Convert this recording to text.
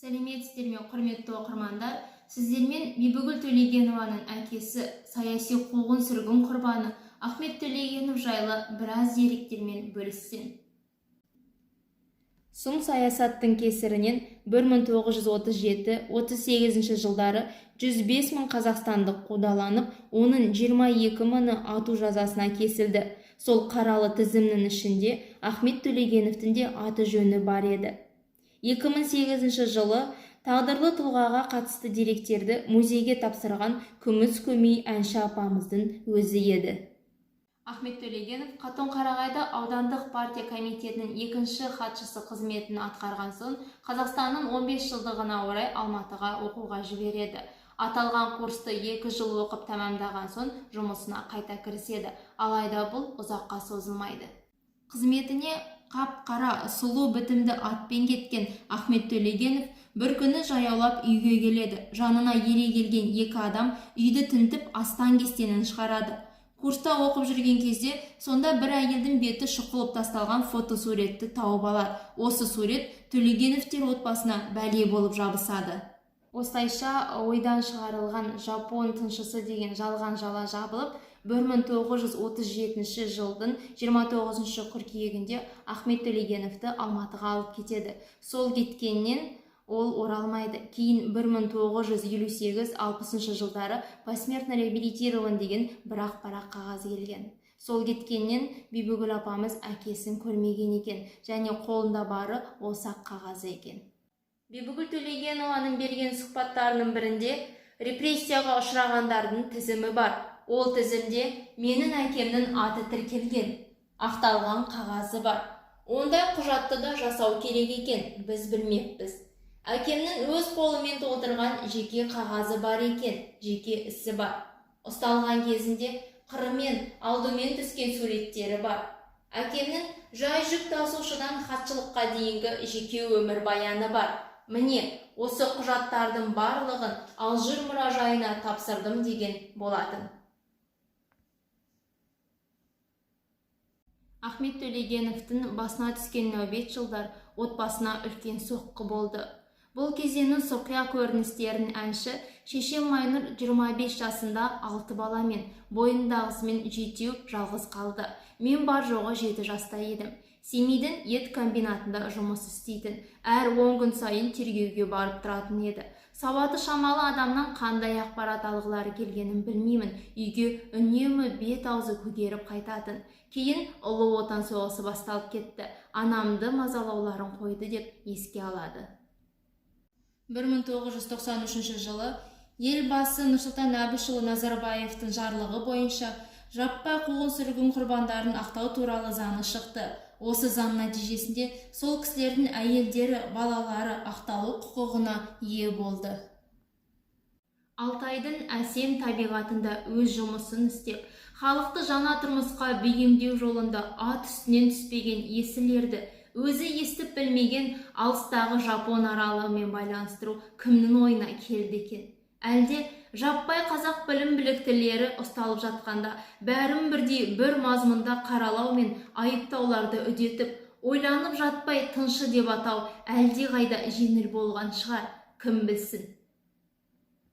Сәлеметсіздер ме, құрметті оқырмандар! Сіздермен Бибігүл Төлегенованың әкесі, саяси қуғын-сүргін құрбаны Ахмет Төлегенов жайлы біраз деректермен бөліссем. Сұм саясаттың кесірінен 1937-38 жылдары 105 мың қазақстандық қудаланып, оның 22 мыңы ату жазасына кесілді. Сол қаралы тізімнің ішінде Ахмет Төлегеновтің де аты-жөні бар еді. 2008 жылы тағдырлы тұлғаға қатысты деректерді музейге тапсырған Күміс Көмей әнші апамыздың өзі еді. Ахмет Төлегенов Қатон-Қарағайда аудандық партия комитетінің екінші хатшысы қызметін атқарған соң, Қазақстанның 15 жылдығына орай Алматыға оқуға жібереді. Аталған курсты 2 жыл оқып тәмамдаған соң жұмысына қайта кіріседі. Алайда бұл ұзаққа созылмайды. Қызметіне қап-қара сұлу бітімді атпен кеткен Ахмет Төлегенов бір күні жаяулап үйге келеді. Жанына ере келген екі адам үйді тінтіп, астан-кестенін шығарады. Курста оқып жүрген кезде сонда бір әйелдің беті шұқылып тасталған фотосуретті тауып алады. Осы сурет Төлегеновтер отбасына бәле болып жабысады. Осылайша ойдан шығарылған жапон тыңшысы деген жалған жала жабылып, 1937 жылдың 29 қыркүйегінде Ахмет Төлегеновті Алматыға алып кетеді. Сол кеткеннен ол оралмайды. Кейін 1958-60 жылдары посмертно реабилитирован деген бір-ақ парақ қағаз келген. Сол кеткеннен Бибігүл апамыз әкесін көрмеген екен және қолында бары осы ақ қағазы екен. Бибігүл Төлегенованың берген сұхбаттарының бірінде репрессияға ұшырағандардың тізімі бар. Ол тізімде менің әкемнің аты тіркелген, ақталған қағазы бар. Ондай құжатты да жасау керек екен, біз білмеппіз. Әкемнің өз қолымен толтырған жеке қағазы бар екен, жеке ісі бар. Ұсталған кезінде қырымен, алдымен түскен суреттері бар. Әкемнің жай жүк тасушыдан хатшылыққа дейінгі жеке өмір баяны бар. Міне, осы құжаттардың барлығын Алжир мұражайына тапсырдым деген болатын. Ахмет Төлегеновтің басына түскен нәубет жылдар отбасына үлкен соққы болды. Бұл кезеңнің сұрқия көріністерін әнші шешем Майнұр 25 жасында 6 баламен, бойындағысымен жетеу жалғыз қалды. Мен бар жоғы 7 жаста едім. Семейдің ет комбинатында жұмыс істейтін. Әр 10 күн сайын тергеуге барып тұратын еді. Сауаты шамалы адамнан қандай ақпарат алғылары келгенін білмеймін. Үйге үнемі бет аузы көгеріп қайтатын. Кейін Ұлы Отан соғысы басталып кетті. Анамды мазалауларын қойды деп еске алады. 1993 жылы елбасы Нұрсұлтан Әбішұлы Назарбаевтың жарлығы бойынша жаппай қуғын-сүргін құрбандарын ақтау туралы заңы шықты. Осы заң нәтижесінде сол кісілердің әйелдері, балалары ақталу құқығына ие болды. Алтайдың әсем табиғатында өз жұмысын істеп, халықты жаңа тұрмысқа бейімдеу жолында ат үстінен түспеген есіл ерді өзі естіп білмеген алыстағы жапон аралымен байланыстыру кімнің ойына келді екен? Әлде жаппай қазақ білім біліктілері ұсталып жатқанда бәрін бірдей бір мазмұнда қаралау мен айыптауларды үдетіп, ойланып жатпай тыңшы деп атау әлде қайда жеңіл болған шығар, кім білсін.